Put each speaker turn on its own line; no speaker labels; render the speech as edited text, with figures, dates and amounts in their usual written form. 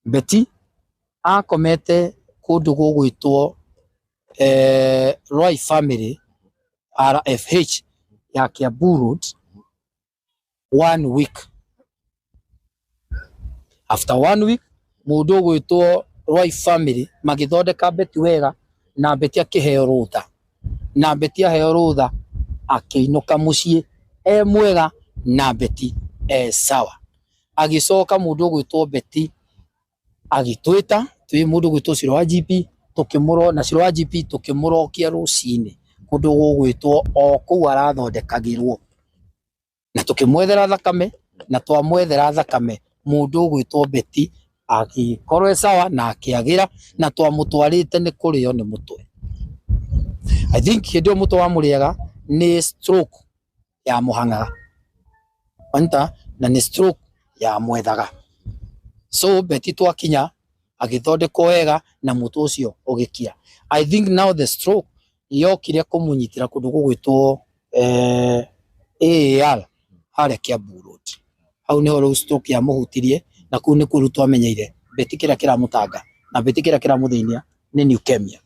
Betty akomete kũndũ gũgwĩtwo Roy Family RFH ya Kiambu Road one week. After one week mũndũ ũgwĩtwo Roy Family magĩthondeka Betty wega na Betty akĩheo rũtha, na Betty aheo rũtha akĩinũka mũciĩ e mwega na Betty e sawa. Agĩcoka mũndũ ũgwĩtwo Betty agĩtwĩta twĩ mũndũ ũgwĩtwo Ciro wa GP tũkĩmũro na Ciro wa GP tũkĩmũrokia rũcinĩ kũndũ gũgwĩtwo o kũu arathondekagĩrwo, na tũkĩmwethera thakame, na twamwethera thakame mũndũ ũgwĩtwo Betty agĩkorwo e sawa na akĩagĩra, na twamũtwarĩte nĩ kũrĩo nĩ mũtwe. I think hĩndĩ ĩyo mũtwe wamũrĩaga nĩ stroke ya mũhang'aga wanyita, na nĩ stroke ya mwethaga. So Betty twakinya agĩthondekwo wega na mũtwe ũcio ũgĩkira. I think now the stroke yokire kũmũnyitĩra kũndũ gũgwĩtwo AAR harĩa Kiambu Road. Hau nĩho rĩu stroke yamũhutirie, na kũu nĩkuo rĩu twamenyeire Betty kĩrĩa kĩramũtanga na Betty kĩrĩa kĩramũthĩnia nĩ leukemia.